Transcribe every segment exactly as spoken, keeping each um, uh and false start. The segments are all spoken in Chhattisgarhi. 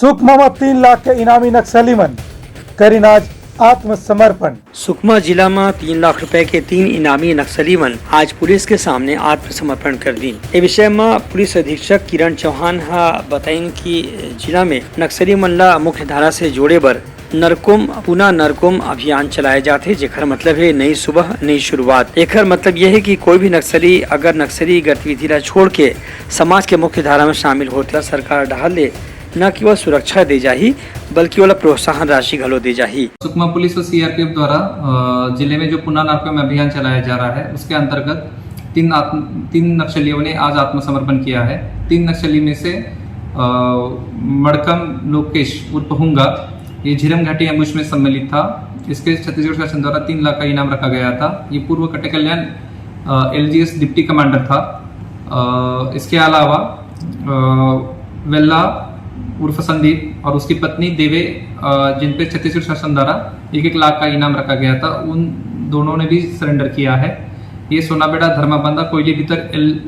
सुकमा म तीन लाख के इनामी नक्सली मन करिन आज आत्मसमर्पण। सुकमा जिला म तीन लाख रुपए के तीन इनामी नक्सली मन आज पुलिस के सामने आत्मसमर्पण कर दीन। ए विषय म पुलिस अधीक्षक किरण चौहान ह बताइन कि जिला में नक्सली मन ला मुख्य धारा से जोड़े बर नरकुम पुना नरकुम अभियान चलाए जाथे, जेकर मतलब हे नई सुबह, नई शुरुआत। एकर मतलब यह है कि कोई भी नक्सली अगर नक्सली गतिविधि ला छोड़ के समाज के मुख्य धारा में शामिल होथे, सरकार डहार ले न केवल सुरक्षा दे जाही, बल्कि ओला प्रोत्साहन राशि घलो दे जाही। सुकमा पुलिस और सीआरपीएफ द्वारा, अ, जिले में जो पुना नारकोम अभियान चलाया जा रहा है, उसके अंतर्गत तीन आत्म-, तीन नक्सलियों ने आज आत्मसमर्पण किया है। तीन नक्सली में से, अ, मड़कम लोकेश उर्फ हुंगा, ये झिरम घाटी एम्बुश में सम्मिलित था। इसके छत्तीसगढ़ शासन द्वारा तीन लाख का इनाम रखा गया था। ये पूर्व कटे कल्याण, अ, एलजीएस डिप्टी कमांडर था। अ, इसके अलावा, अ, वेल्ला उर्फ संदीप और उसकी पत्नी देवे, अ, जिन पे छत्तीसगढ़ शासन द्वारा एक एक लाख का इनाम रखा गया था, उन दोनों ने भी सरेंडर किया है। ये सोनाबेड़ा धर्माबंदा कोयली भीतर एल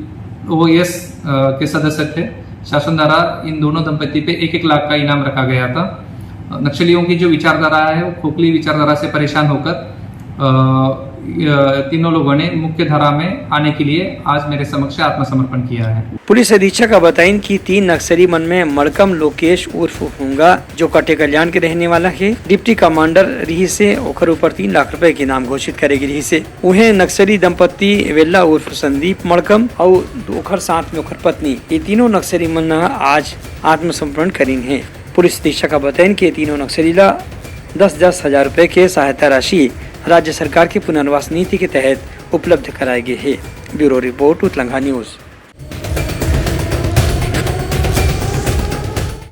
ओएस, अ, के सदस्य थे। शासन द्वारा इन दोनों दंपति पे एक एक लाख का इनाम रखा गया था। नक्सलियों की जो विचारधारा है, वो खोखली विचारधारा से परेशान होकर, अ, अ, तीनों लोगों ने मुख्य धारा में आने के लिए आज मेरे समक्ष आत्मसमर्पण किया है। पुलिस अधीक्षक ह बताइन कि तीन नक्सली मन में मड़कम लोकेश उर्फ हुंगा, जो कटे कल्याण के रहने वाला हे, डिप्टी कमांडर रिहिस हे, ओकर ऊपर तीन लाख रुपए के इनाम घोषित करे गे रिहिस हे। उहें नक्सली दंपत्ति वेल्ला उर्फ संदीप मड़कम अउ ओकर साथ में ओकर पत्नी, ये तीनों नक्सली मन ह आज आत्मसमर्पण करिन हे। पुलिस अधीक्षक ह बताइन कि ये तीनों नक्सली ला दस दस हजार रुपए के सहायता राशि राज्य सरकार के पुनर्वास नीति के तहत उपलब्ध कराए गे हे। Bureau report, Utlanga news.